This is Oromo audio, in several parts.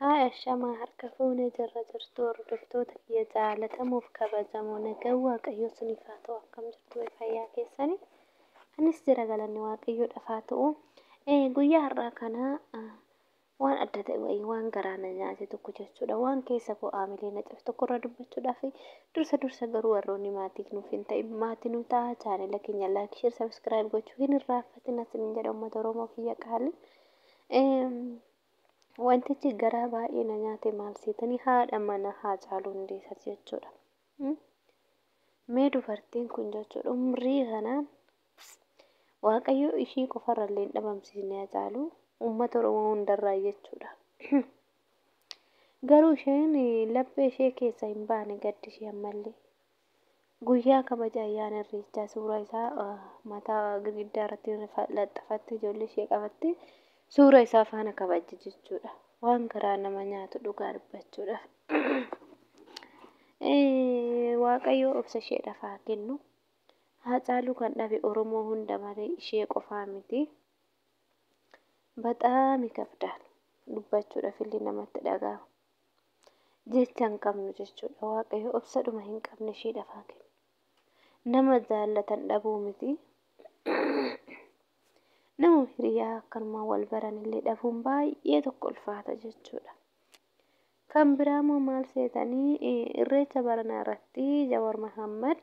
Haa ashamaa harka fuune jirra jirtu hordoftoota kiyya jaalatamuuf kabajamoo nagaan Waaqayyoo isiniif haa ta'u. Akkam jirtu fayyaa keessanii? Anis jira, galanni Waaqayyoodhaaf haa ta'u. Guyyaa har'aa kana waan adda ta'e wayii, waan garaa na nyaate tokko jechuudha. Waan keessa koo aamilee na cabe tokko irraa dubbachuudhaaf. Dursa garuu warroonni maatii nuuf hin ta'in maatii nu ta'a. Chaanela keenya like, share, subscribe gochuu hin irraanfatin isiniin jedha, uummata Oromoo kiyya qaali. Wantichi garaa baay'ee na nyaate maal seetanii? Haadha mana Haacaaluu Hundeessaati jechuudha. Mee dubartiin kun jechuudha, umrii kanaan Waaqayyo ishii qofarra illee hin dhabamsiisne Haacaaluu, uummata Oromoo hundarraa jechuudha. Garuu isheen laphee ishee keessa hin baane gaddi ishee ammallee. Guyyaa kabaja ayyaana Irreechaa suuraa isaa mataa girgiddaa irratti laxxafattee, ijoollee ishee qabattee suura isaa faana kabajji jechuudha. Waan garaa nama nyaatu dhugaa dubbachuudhaaf. Waaqayyo obsa isheedhaaf haa kennu. Haacaaluu kan dhabe Oromoo hunda malee ishee qofaa miti. በጣም ይከብዳል dubbachuudhaaf illee namatti dhaga'ama. Jecha hin qabnu jechuudha. Waaqayyo obsa dhuma hin qabne isheedhaaf haa kennu. Nama jaallatan dhabuu miti. Nama hiriyaa akkanumaan wal baran illee dhabuun baay'ee tokko ulfaata jechuudha. Kan biraa immoo maal seetanii? Irreecha baranaa irratti Jawar Mahammad,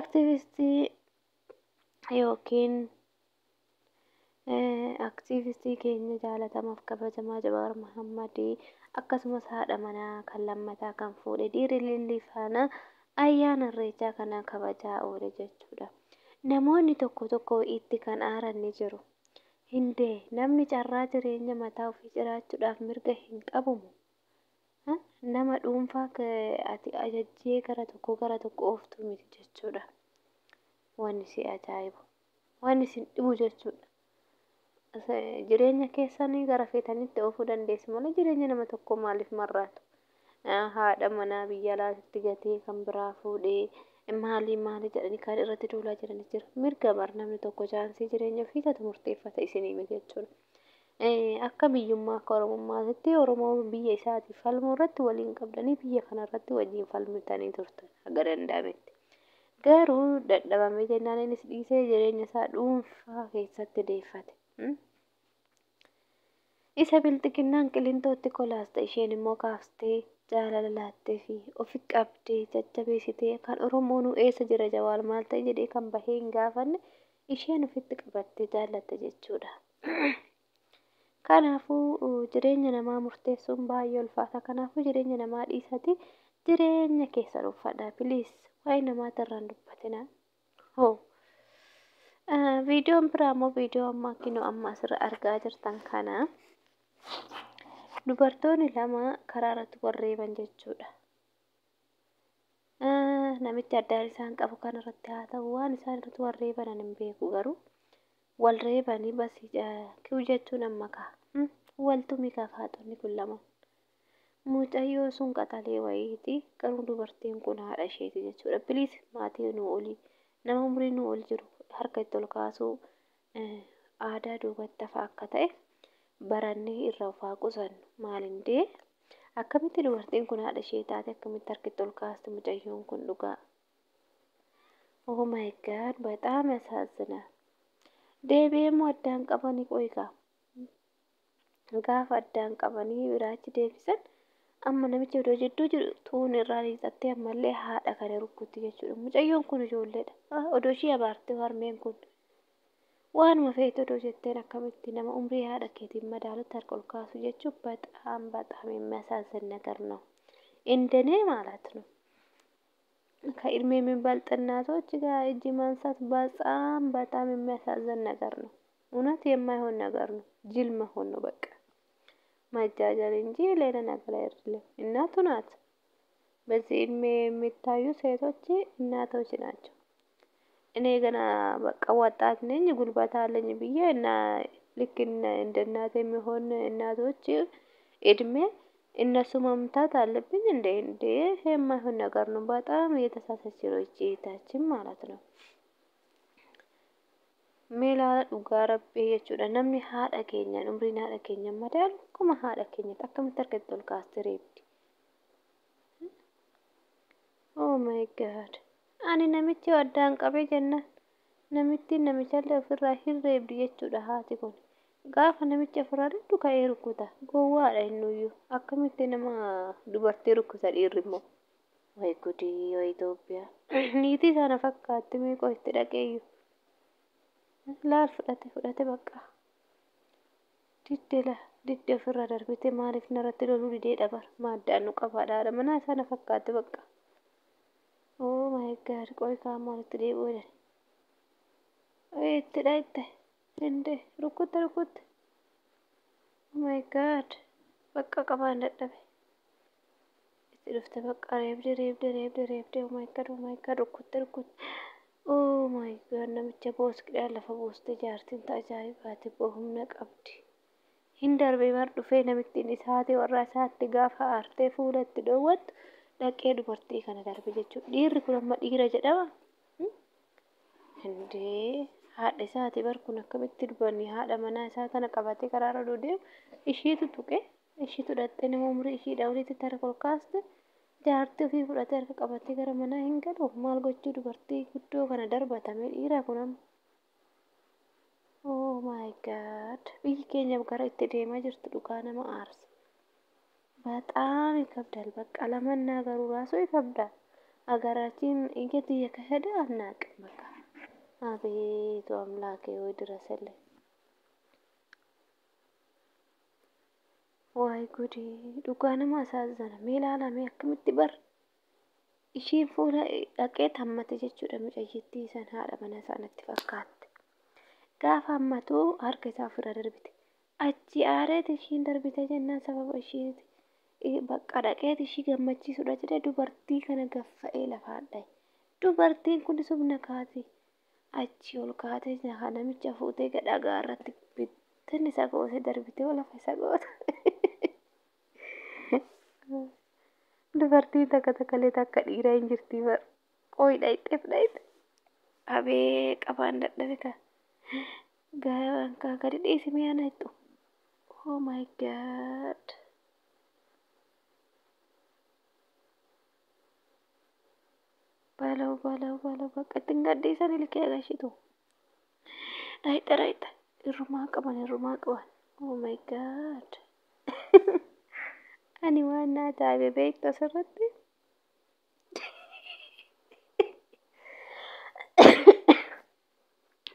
aktivistii yookiin aktivistii keenya jaalatamaaf kabajamaa Jawar Mahammad, akkasumas haadha manaa kan lammataa kan fuudhe dhiirri Lillii faana ayyaana Irreechaa kana kabajaa oole jechuudha. Namoonni tokko tokko itti kan aaran ni jiru. Hindee namni carraa jireenya mataa ofii jiraachuudhaaf mirga hin qabumu? Nama dhuunfaa ati ajajjee gara tokko gara tokko ooftu miti jechuudha. Wanni si ajaa'ibu, wanni isin dhibu jechuudha. Jireenya keessanii gara feetanitti oofuu dandeessu malee jireenya nama tokkoo maaliif marraatu? Haadha manaa biyya alaatti gatee kan biraa fuudhee maalii maalii jedhanii kan irratti duulaa jiranis jira. Mirga bar, namni tokko chance jireenya ofiisatu murteeffata, isinii miti jechuudha. Akka biyyummaa, akka Oromummaatti, Oromoo biyya isaatiif falmuu irratti waliin qabdanii biyya kana irratti wajjin falmitanii turtan haga danda'ametti. Garuu dadhabamee jennaan innis dhiisee jireenya isaa dhuunfaa keessatti deeffate. Isa Bilxiginnaan Qilintootti kolaaste, isheen immoo kaaftee jaalala laattee fi ofi qabdee jajjabeessitee, kan Oromoonuu eessa jira, Jawaar maal ta'e jedhee kan bahee hin gaafanne isheen ofitti qabattee jaallatte jechuudha. Kanaafuu jireenya namaa murteessuun baay'ee ulfaata. Kanaafuu jireenya namaa dhiisati jireenya keessan uffadhaa. Please, waa'ee namaati irraan dubbatinaa. Hoo. Viidiyoon biraa immoo viidiyoo ammaa kinoo amma asirra argaa jirtan kana, dubartoonni lama karaa irratti wal reeban jechuudha. Namichi addaan isaan qabu kanarratti haa ta'u, waan isaan irratti wal reeban hin beeku, garuu wal reebanii basii kiw jechuun amma kaa waltumi kakaaxonni kun lama. Mucayyoo sun qaxalee wayiiti, garuu dubartiin kun haadha isheeti jechuudha. Please, maatii nu olii, nama umurii nu ol jiru harka itti ol kaasuu aadaa duubatti hafa akka ta'e barannee irraa of haa qusannu. Maalindee, akkamitti dubartiin kun haadha ishee taate akkamitti harka itti ol kaasti mucayyoon kun dhugaa? Oh my God, በጣም ያሳዝናል። Deebi'ee immoo addaan qabanii qoygaa gaafa addaan qabanii biraachi deebisan, amma namichi odoo jidduu jiru tuun irraa liixattee ammallee haadha kana rukkutti jechuudha. Mucayyoon kun ijoolleedha. Odoo ishii abaarte harmeen kun, waanuma feete odoo jetteen, akkamitti nama umrii haadha keetiin madaalutti harka ol kaasu jechuun በጣም በጣም የሚያሳዝን ነገር ነው። እንደኔ ማለት ነው። ከእድሜ የሚበልጥ እናቶች ጋር እጅ ማንሳት በጣም በጣም የሚያሳዝን ነገር ነው። እውነት የማይሆን ነገር ነው። ጅል መሆን ነው በቃ፣ መጃጃል እንጂ ሌላ ነገር አይደለም። እናቱ ናት። በዚህ እድሜ የሚታዩ ሴቶች እናቶች ናቸው። እኔ ገና በቃ ወጣት ነኝ፣ ጉልበት አለኝ ብዬ እና ልክ እንደ እናት የሚሆን እናቶች እድሜ እነሱ መምታት አለብኝ እንዴ? እንዴ፣ የማይሆን ነገር ነው። በጣም እየተሳሳተች ነው ይቺ እህታችን ማለት ነው። Mee ilaala dhugaa rabbii jechuudha. Namni haadha keenyaan umriin haadha keenyaan madaalu akkuma haadha keenyatti akkamitti harkatti ol kaastee reebdi. Oh my God. Ani namichi addaan qabee jennaan namittiin namichallee ofirraa hin reebdi jechuudha haati kun. Gaafa namichi ofirraa reebdu ka'ee rukuta. Gowwaadha innuyyuu. Akkamitti nama dubartii rukuta dhiirri immoo. Way gudii way Itoophiyaa. Niitii sana fakkaatti meeqoo itti dhaqeeyyu. Laal fudhate fudhate bakka. Didde la didde ofirraa darbite maaliif narratti loluu didee dhabar maaddaan nu qabaadha haadha manaa isaa na fakkaatti bakka. Oh my God, qoy kaan maalitti deebi'uu jedhan. Itti dhayte hinde rukutte rukutte. Oh my God, bakka qabaan dadhabe. Itti dhufte bakka reebde reebde reebde reebde. Oh my God, oh my God, rukutte rukutte. Oh my God, namicha booskidhaan lafa buuste jaartiin ta ajaa'ibaati boo humna qabdi. Hin darbee bar dhufee namittiin isaati warra isaatti gaafa aartee fuula itti dhoowwattu dhaqee dubartii kana darbe jechuudha. Dhiirri kun amma dhiira jedhama. Hindee haadha isaati bar kun akkamitti dubarni haadha manaa isaa tana qabatee karaarra oduu deemu ishiitu tuqe ishiitu dhaqxee nama umurii ishiidhaa olitti harka ol kaaste jaartii ofii fudhatee harka qabatee gara manaa hin galu maal gochuu dubartii guddoo kana darbatame dhiira kun amma. Oh my God, biyyi keenya gara itti deemaa jirtu dhugaa nama aarsa. በጣም ይከብዳል። በቃ ለመናገሩ ራሱ ይከብዳል። ሀገራችን የት እየከሄደ አናውቅም። በቃ አቤቱ አምላኬ ወይ ድረስልኝ። ዋይ ጉዲ dhugaa nama asaazana. Mee ilaalame akkamitti bar ishiin fuula dhaqee hammate jechuudha mucayyittii san haadha mana isaanitti fakkaatte. Gaafa hammatu harka isaa ofirra darbite. Achi aareet ishiin darbite jennaan sababa ishiiti. Bakka dhaqeet ishii gammachiisudha jedhee dubartii kana gaffa'ee lafaan dhaye. Dubartiin kun humna kaati. Achi ol kaatee namicha fuutee dhagaa irratti bittinni isa gootee darbitee lafa isa goota. Dubartiin takka takka illee takka dhiiraa hin jirti bar. Qoy dhayxeef dhayxe. Abee qabaan dadhabe kaa. Kaa gadi dhiisi mi'a na hixu. Oh my God. Balau balau balau bakka ittiin gadhiisan ilkee agarsiitu. Dhayxe dhayxe. Irrumaa qaban irrumaa qaban. Oh my God. Ani waan na ajaa'ibe beektu asirratti.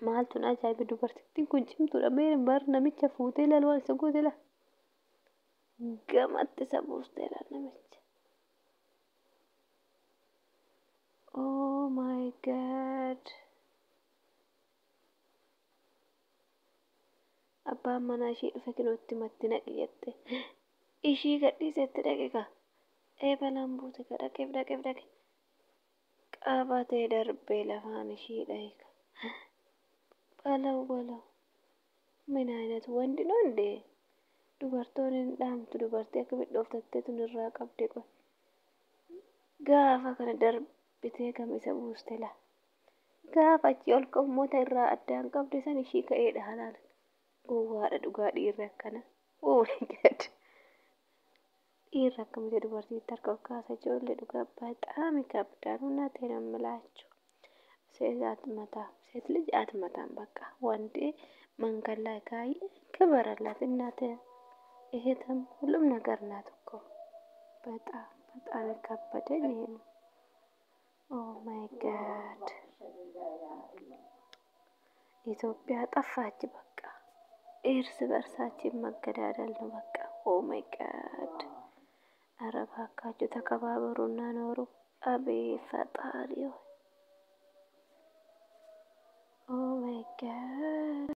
Maaltu na ajaa'ibe dubartittiin kun cimtuudha. Mee bar namicha fuutee ilaalu waan isa goote laa. Gamatti isa buustee laal namicha. Oh my God. Abbaan manaa ishee dhufe kinootti matti naqi jette. Ishii gadhiisetti dhaqe kaa. Ee balaan buute ka dhaqeef dhaqeef dhaqe. Qabatee darbee lafaan ishii dhahe kaa. Balau balau. ምን አይነት ወንድ ነው እንዴ? Dubartoonni hin dhaamtu dubartii akka bidhooftattee tun irraa qabde qoy. Gaafa kana darbitee gam isa buuste laa. Gaafa achi ol ka'ummoota irraa addaan qabde san ishii ka'eedha halaala. Gowwaadha dhugaa dhiirri akkana. Oh my God. Dhiirri akkamitti dubartiitti harka ol kaasa ijoollee dhugaa በጣም ይከብዳል። እውነቴን ነው የምላችሁ። ሴት አትመታም፣ ሴት ልጅ አትመታም። በቃ ወንዴ መንገድ ላይ ካየ ክብር አላት። እናት እህትም ሁሉም ነገር ናት እኮ። በጣም በጣም የከበደኝ ይሄ ነው። Oh my God, ኢትዮጵያ ጠፋች። በቃ እርስ በእርሳችን መገዳደል ነው በቃ። Oh my God። ኧረ እባካችሁ ተከባበሩና ኖሩ። አቤት ፈጣሪ ሆይ። Oh my God.